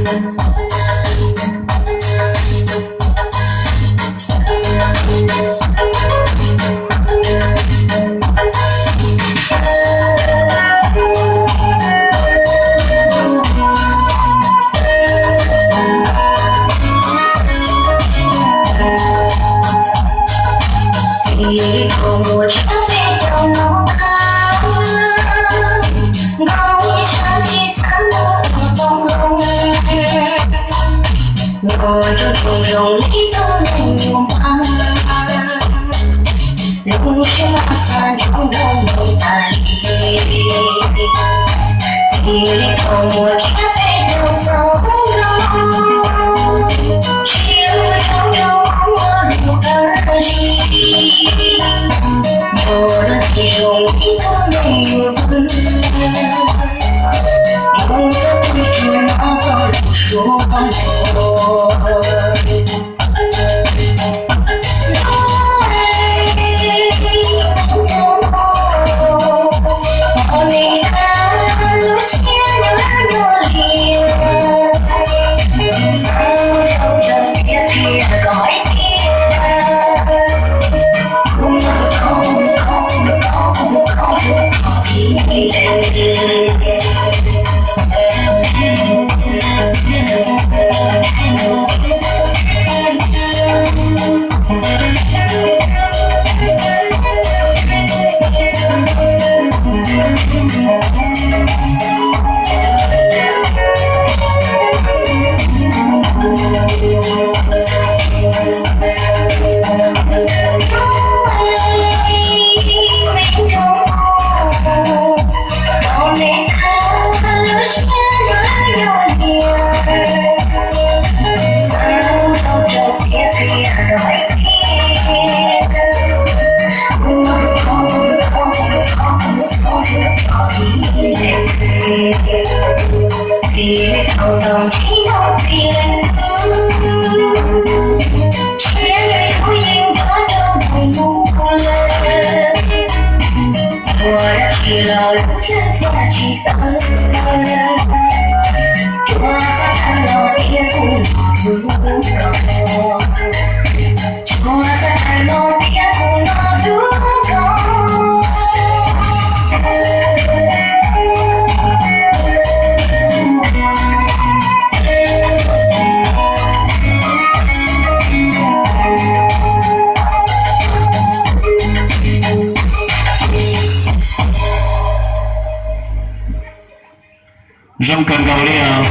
Txiv li thaum mus tsiab peb caug no qab, nkauj ib sab tsis xav mus ua tau loo. Nyuam tsoom tsoom zoo li tub neeg nyuam npab, lub siab mas xav ntsoov nrog mus tas li. Txiv li thaum mus tsiab peb caug xaus no, tsis ua tsaug rau Hmoob ua lus qab zib. Nyuam luag txiv zoo ib tug neeg yuav vwm, mus txog twg tsuas hnov koj lus suav ntsuav. Zoo kawg nkaus li os.